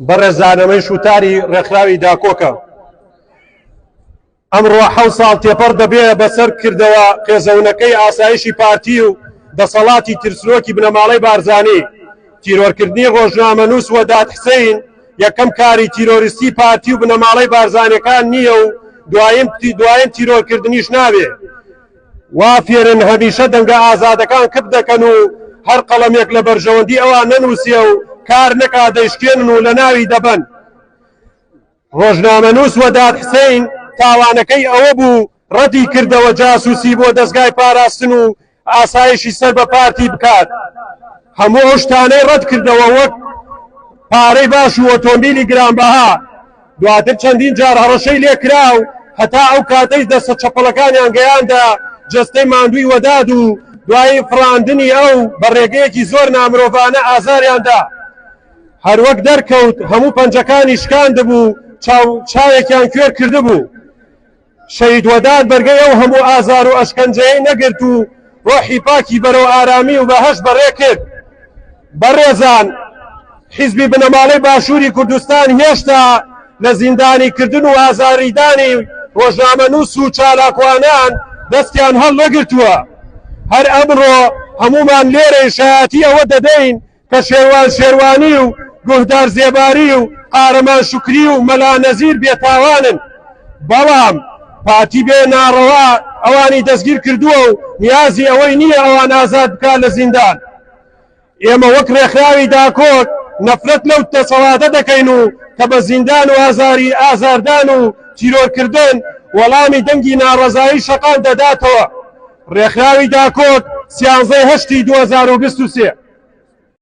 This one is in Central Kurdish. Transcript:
بەڕێزان ئەمەیش وتاری ڕێکخراوی داکۆکە. ئەمڕۆ حەو ساڵ تێپەڕ دەبێ بەسەر کردەوە قێزەونەکەی ئاسایشی پارتی و دەسەڵاتی ترسنۆکی بنەماڵەی بارزانی. تیرۆرکردنی ڕۆژنامەنووس وەدات حسین یەکەم کاری تیرۆریستی پارتی و بنەماڵەی بارزانیەکان نییە و دوایین تیرۆرکردنیش نابێ. وا فێرن هەمیشە دەنگە ئازادەکان کپ دەکەن و هەر قەڵەمێک لە بەرژەوەندی ئەوان نەنووسێ و کار نەکا دەیشکێنن و لەناوی دەبەن. ڕۆژنامەنووس وەدات حسین تاوانەکەی ئەوە بوو ڕەتی کردەوە جاسوسی بۆ دەزگای پاراستن و ئاسایشی سەر بە پارتی بکات. هەموو ئەو شتانەی ڕەت کردەوە وەک پارەی باش و ئۆتۆمبیلی گرانبەها. دواتر چەندین جار هەڕەشەی لێکرا و هەتا ئەو کاتەی دەستە چەپەڵەکانیان گەیاندە جەستەی ماندووی وەداد و دوای فڕاندنی ئەو بە ڕێگەیەکی زۆر نامرۆڤانە ئازاریان دا. هەروەک دەرکەوت هەموو پەنجەکانی شکاندبوو چاو چاوێکیان کوێر کردبوو. شەهید وەدات بەرگەی ئەو هەموو ئازار و ئەشکەنجەیەی نەگرت و ڕۆحی پاکی بەرەو ئارامی و بەهەشت بەڕێ کرد. بەڕێزان، حیزبی بنەماڵەی باشووری کوردستان هێشتا لە زیندانیکردن و ئازاریدانی ڕۆژنامەنووس و چالاکوانان دەستیان هەڵنەگرتووە. هەر ئەمڕۆ هەموومان لێرەین شایەتی ئەوە دەدەین کە شێروان شێروانی و گوهدار زێباری و قارەمان شوکری و مەلا نەزیر بێتاوانن، بەڵام پارتی بێ ناڕەوا ئەوانی دەستگیر کردووە و نیازی ئەوەی نییە ئەوان ئازاد بکات لە زیندان. ئێمە وەک ڕێکخراوی داکۆک نەفرەت لەو دەسەڵاتە دەکەین و کە بە زیندان و ئازاری ئازاردان و تیرۆرکردن وەڵامی دەنگی ناڕەزایی شەقام دەداتەوە. ڕێکخراوی داکۆک سیانزەی هەشتی 2023.